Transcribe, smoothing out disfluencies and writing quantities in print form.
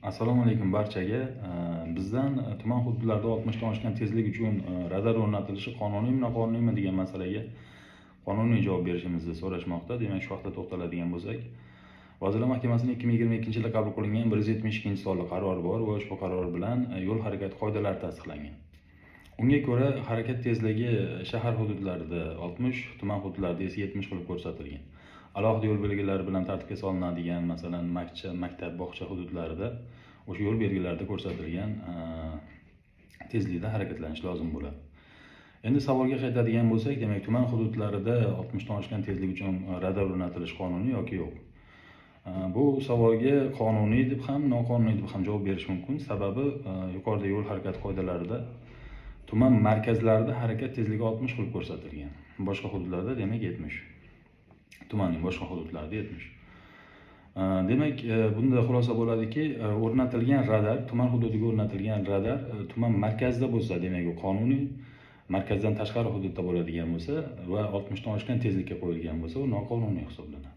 Assalomu alaykum barchaga. Bizdan tuman hududlarida 60 dan oshgan tezlik uchun radar o'rnatilishi qonuniymi, noqonuniymi degan masalaga qonuniy javob berishimizni so'rashmoqda. Demak, shu haqda to'xtaladigan bo'lsak, Vazirlar Mahkamasining 2022-yilda qabul qilingan 172-sonli qarori bor va ushbu qaror bilan yo'l harakati qoidalari tasdiqlangan. Unga ko'ra, harakat tezligi shahar hududlarida 60, tuman hududlarida esa 70 qilib ko'rsatilgan. Alohida yo'l belgilari bilan tartibga solinadigan, masalan, maktab, bog'cha hududlarida o'sha yo'l belgilarida ko'rsatilgan tezlikda harakatlanish lozim bo'ladi. Endi savolga qaytadigan bo'lsak, demak, tuman hududlarida 60 dan oshgan tezlik uchun radar o'rnatilishi qonuniy yoki yo'q? Bu savolga qonuniy deb ham, noqonuniy deb ham javob berish mumkin. Sababi yuqorida yo'l harakati qoidalarida tuman markazlarida harakat tezligi 60 qilib ko'rsatilgan. Boshqa hududlarda, demak, 70. Tumanning boshqa hududlarida 70. Demak, bunda xulosa bo'ladiki, o'rnatilgan radar, tuman hududiga o'rnatilgan radar tuman markazida bo'lsa, demak, u qonuniy, markazdan tashqari hududda bo'ladigan bo'lsa va 60 dan oshgan tezlikka qo'yilgan bo'lsa, u noqonuniy hisoblanadi.